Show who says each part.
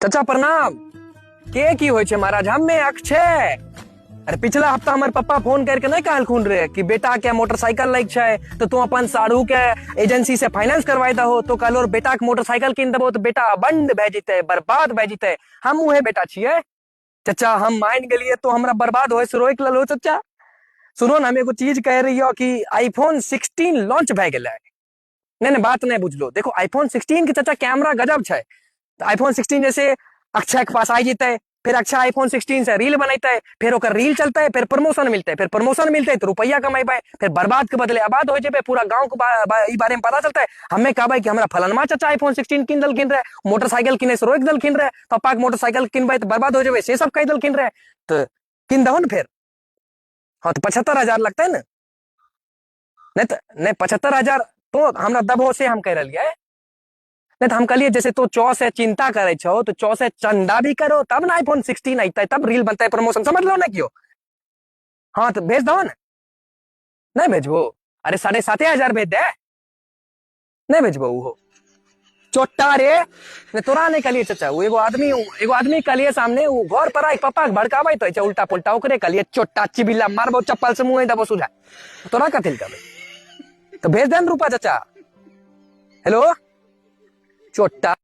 Speaker 1: चाचा प्रणाम। के की होइ छै महाराज? हमे अक्षय। अरे पिछला हफ्ता हमर पप्पा फोन करके नहीं कहलखुन रे कि बेटा के मोटरसाइकिल लैके छै तो तू अपन साढ़ू के एजेंसी से फाइनेंस करवाई दहो, तो कहलो बेटा के मोटरसाइकिल कीन देबो तो बेटा बंद भए जेतै, बर्बाद भए जेतै। हम उहे बेटा छियै चचा, हम मान गेलियै तो हमरा बर्बाद होय से रोकि लेलहो चचा। सुनो ने, हम एगो चीज कह रही हो कि आईफोन 16 लॉन्च भए गेलै। नहीं नहीं, बात नहीं बुझलो। देखो आईफोन 16 के चचा कैमरा गजब छै, तो आईफोन 16 जैसे अक्षय के पास आ जेतै, फिर अक्षय आईफोन 16 से रील बनेतै, फिर ओकर रील चलतै, फिर प्रमोशन मिलतै, फिर प्रमोशन मिलतै तो रुपया कमेबै, फिर बर्बाद के बदले आबाद हो जेबै, पूरा गांव के ई बारे में पता चलतै। हमें कहबै कि हमरा फलनमा चचा आईफोन 16 कीन देलखिन रहे, मोटरसाइकिल किने से रोकि देलखिन रहे, पप्पा के मोटरसाइकिल किनबै तऽ बर्बाद हो जेबै, से सब कहि देलखिन रहे, तऽ कीन दहो ने फेर। हाँ तो 75,000 लगतै ने। नहीं तो नहीं, 75,000 तो हमरा दबो से हम कह रहियै। नहीं तो हम कहलिए जैसे तो चौ से चिंता करे छो तो चौ से चंदा भी करो तब ना आईफोन 16 अइतै, तब रील बनतै, प्रमोशन, समझ लो ना क्यों। हाँ तो भेज दो ना। नहीं भेजबो? अरे 7,500 भेज दे। नहीं भेजबो वो चोट्टा रे। ने तोरा नहीं कहलिए चचा, वो एगो आदमी कहलिए सामने, वो घर पर आई पापा के भड़काबै तो उल्टा पुल्टा, ओकरे कहलिए चोट्टा चिबिला मारबो चप्पल से मुंह दबो सुझा, तोरा कथी लए कहबै? तो भेज दे ने रूपा चचा। हेलो चोट्टा।